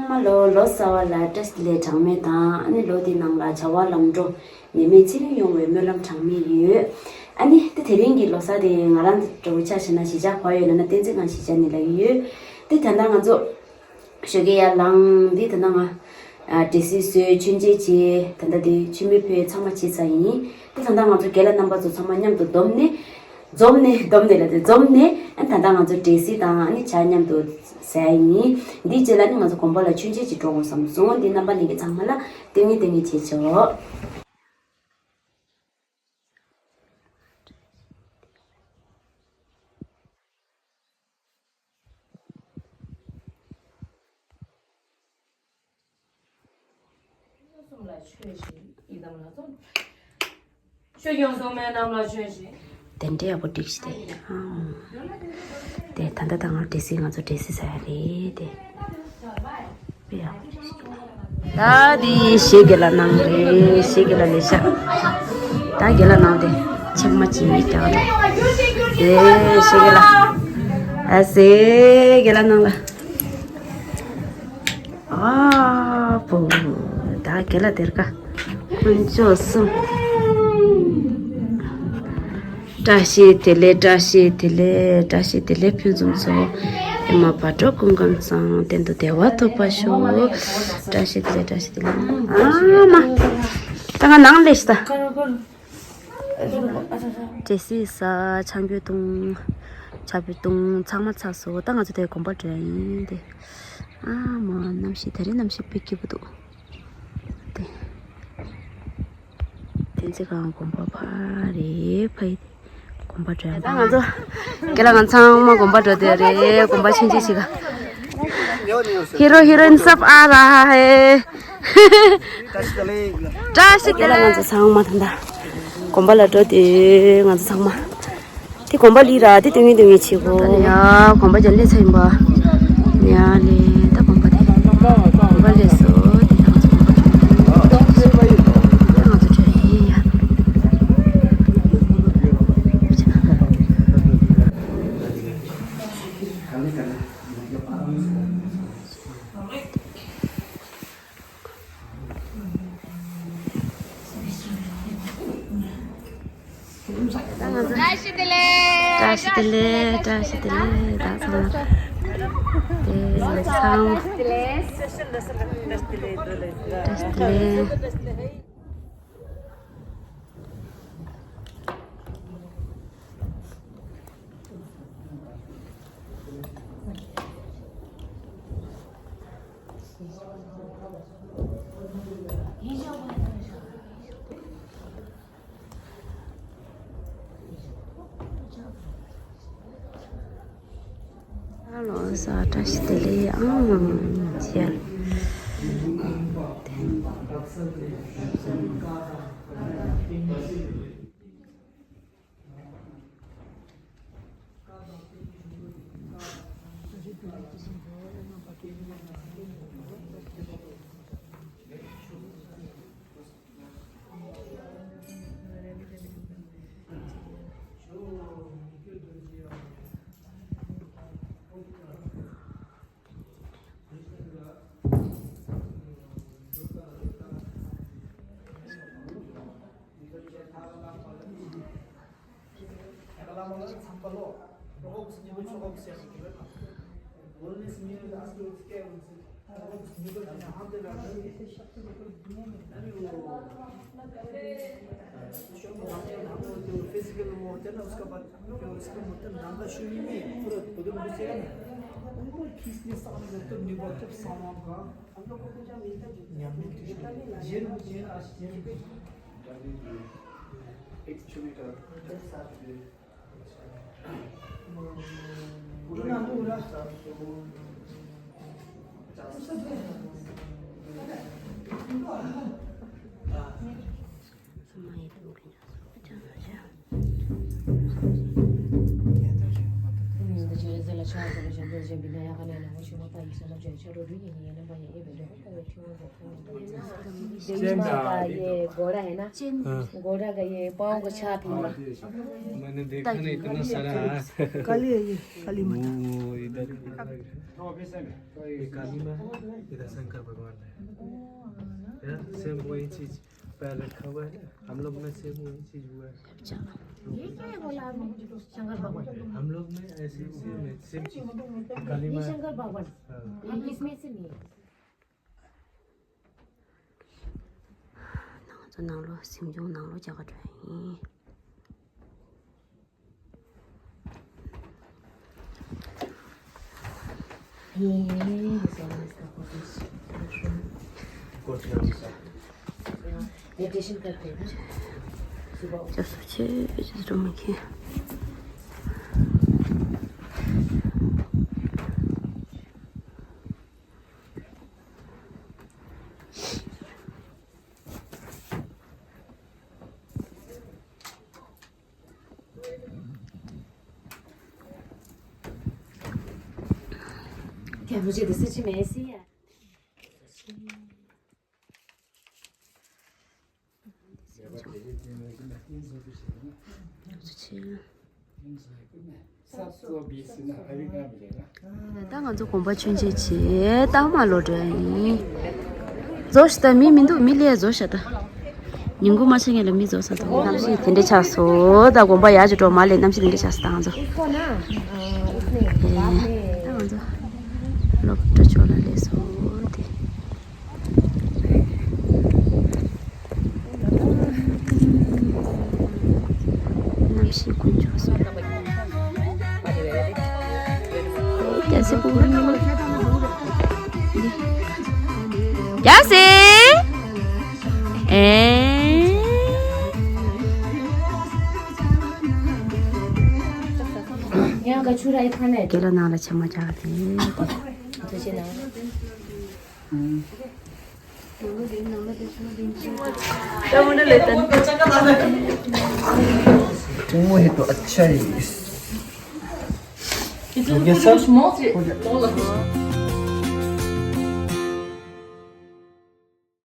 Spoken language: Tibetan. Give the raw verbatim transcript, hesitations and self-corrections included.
སྔ་མ་ལོ་ལོ་གསར་བ་ལ་བཀྲ་ཤིས་བདེ་ལེགས་གྲངས་མེད་དང་། ཨ་ནི་ལོ་འདི་ནང་ལ་བྱ་བ་ལམ་འགྲོ་ནད་མེད་ཚེ་རིང་ཡོང་བའི་སྨོན་ལམ་གྲངས་མེད་ཡོད། ཨ་ནི་ད་དེ་རིང་གི་ལོ་གསར་དེ་ང་རང་འདྲ་བོ་ཆ་བཞག་ན་གཞིས་ཆགས་ག་པར་ཡོད་ལབ་ན་བསྟན་འཛིན་སྒང་གཞིས་ཆགས་ནས་ལབ་ཀྱི་ཡོད། དེ་ད་ལྟ་ང་ཚོ་ཞོགས་ཀས་ཡར་ལངས། འདི་ད་ལྟ་ང་ཨ་འབྲས་སིལ་བཟོས། མཆོད་མཇལ་བྱས། ད་ལྟ་དེ་མཆོད་མེ་ཕུལ། ཚང་མ་བྱས་ཚར་ཡིན། དེ་ད་ལྟ་ང་ཚོ་རྒན་ལགས་རྣམ་པ་ཚོ་ཚང་མ་མཉམ་དུ་བསྡོམས་ནས། འཛོམས་ནས། བསྡོམས་ནས་ལབ་དེ་འཛོམས་ནས། ཨ་ནི་ད་ལྟ་ང་ཚོ་འབྲས་སིལ་དང་ཨ་ནི་ཇ་མཉམ་དུ་ཟ་ཡ་ཡིན། འདིའི་རྗེས་ལ་ནི་ང་ཚོ་དགོན་པ་ལ་མཆོད་མཇལ་ཅིག་འགྲོ་དགོས་བསམ་སོང་། འདི་རྣམ་པ་ལྷན་རྒྱས་ཚང་མ་ལ་སྟོན་ངེས་སྟོན་ངེས་བྱེད་ཆོག། གསུམ་ལ་ཆོས་བཞིན་ཡི་དམ་ལ་འཚོ། ཆོས་སྐྱོང་སྲུང་མའི་རྣམས་ལ་ཆོས་བཞིན། དེ་འདྲའི་ཡག་པོ་བསྒྲིགས་ཤིག་དེ། ཨང་། དེ་ད་ལྟ་ད་ང་འབྲས་སིལ། ང་ཚོ་འབྲས་སིལ་ཟ་ཡ་རེད་དེ། དཔེ་ཡག་པོ་བསྒྲིགས་ཤིག་ད་དེ་གཞིས་དགེ་ལགས་ནང་རེད། གཞིས་དགེ་ལགས་ལས་ཤག་ད་དགེ་ལགས་ནང་དེ་ཆེག་མ་ཅིག་མི་རྒྱག་རེད། དེ་གཞིས་དགེ་ལགས། ཨ་ཙི། དགེ་ལགས་ནང་ལ། ཨ་བོ། ད་དགེ་ལགས་དེར་ཀ། དཀོན་མཆོག་གསུམ། བཀྲ་ཤིས་བདེ་ལེགས། བཀྲ་ཤིས་བདེ་ལེགས། བཀྲ་ཤིས་བདེ་ལེགས་ཕུན་སུམ་ཚོགས། ཨེ་མ་བག་དྲོ་སྐུ་ཁམས་བཟང་། གཏན་དུ་བདེ་བ་ཐོབ་པར་ཤོག་བཀྲ་ཤིས་བདེ་ལེགས། བཀྲ་ཤིས་བདེ་ལེགས། ཨ་མ། ད་ང་ནང་ལས་ཤི་ད། འབྲས་སིལ་ཟ། ཆང་བསྐོལ་བཏུང་། ཆང་བསྐོལ་བཏུང་། ཚང་མ་ཚར་སོང་། ད་ང་ཚོ་དེ་དགོན་པ་འགྲོ་ཡ་ཡིན་དེ། ཨ་མ། གནམ་གཤིས་ད་རེས་གནམ་གཤིས་དཔེ་སྐྱིད་པོ་འདུག་དེ། བསྟན་འཛིན་སྒང་དགོན་པ་ཕར་རེད། ཕ་ཡི་དེ་དགོན་པ་འགྲོ་ཡ། ད་ང་ཚོ་རྒན་ལགས་ང་ཚང་མ་དགོན་པ་འགྲོ་དེ་རེད། དགོན་པ་ཆུང་ཆུང་ཞིག་ག་ཧི་རོ་ཧི་རོ་ཨིན་སབ་ཨ་ར་ཧེ། བཀྲ་ཤིས་བདེ་ལེགས། ང་ཚོ་ཚང་མ་ད་ལྟ་དགོན་པ་ལ་འགྲོ་དེ། ང་ཚོ་ཚང་མ་དེ་དགོན་པ་ལི་ར་དེ་སྟོན་ངེས་སྟོན་ངེས་བྱེད་དགོས། ཡ་དགོན་པ་ཀྱང་སླེབས་ཚར་ཡིན་པ། ཡ་ལེ་ད་དགོན་པ་དེ་དགོན་པ་སླེབས་སོང་། དེ་ད་ང་ཚོ་དགོན་པ་འགྲོ། ད་ང་ཚོ་འགྲོ་ཡིན་ཡ། བཀྲ་ཤིས་བདེ་ལེགས། བཀྲ་ཤིས་བདེ་ལེགས། བཀྲ་ཤིས་བདེ་ལེགས། ད་ཚང་མ། དེ་ཚང་མ། བཀྲ་ཤིས་བདེ་ལེགས། ཨ་ལོ་ས་བཀྲ་ཤིས་བདེ་ལེགས། ཨང་ཅེ། फिजिकल वो होता है ना, उसका बाद फिर उसका मतलब नाम का शुरू में पूरा खुद में घुसे ना, उनको खींचने सामने जब तक निभाते सामान का। हम लोग को पूजा मिलता जुलता है। जेल में जेल आज जेल में। एक किलोमीटर। देवी माँ का ये घोड़ा है ना, हाँ। घोड़ा का ये पाँव को छाप है। मैंने देखा नहीं, इतना सारा है। काली है ये, काली माता। ओ, इधर ये काली माँ है, इधर शंकर भगवान है। यार, सेम वही चीज पैर रखा हुआ है ना, हम लोग में सेम वही चीज हुआ है। ये क्या है बोला आपने? शंकर भगवान। हम लोग में ऐसे सेम है, सेम चीज। काली माँ। शंकर भगवान। हाँ। ये इसमें से नहीं है। ང་ཚོ་ནང་ལོགས་གཟིམ་ཆུང་ནང་ལོགས་རྒྱག་ག་འགྲོ་ཡ་ཡིན། मेडिटेशन करते हैं ना सुबह। སྐྱབས་སུ་མཆི། སྐྱབས་སུ་མཆི། क्या मुझे दूसरी चीज में ऐसी है? ད་ང་ཚོ་དགོན་པ་མཆོད་མཇལ་བྱས་ད་མར་ལོག་འགྲོ་ཡ་ཡིན། རྫོགས་ཤག་ད་མི་མི་འདུག་མི་སླེབས་རྫོགས་ཤག་ད། ཉིན་གུང་མ་ཕྱིན་སྔོན་ལ་མི་རྫོགས་ས་འདུག་གནམ་གཤིས་དེ་འདྲ་ཆགས་སོང་། ད་དགོན་པ་ཡར་ཅིག་འགྲོ་མར་སླེབས། གནམ་གཤིས་དེ་འདྲ་ཆགས་སོང་ད་ང་ཚོ། ཨེ། ད་ང་ཚོ་སློབ་གྲྭ་ཕྱོགས་ལ་སླེབས་སོང་དེ། གནམ་གཤིས་དཀོན་མཆོག་སོང་། རྒྱལ་སྲས་པུ། རྒྱལ་སྲས། ཨེ། རྒན་ལགས་ནང་ལ་ཕྱེ་མ་རྒྱག་དེ། वो है तो अच्छा है।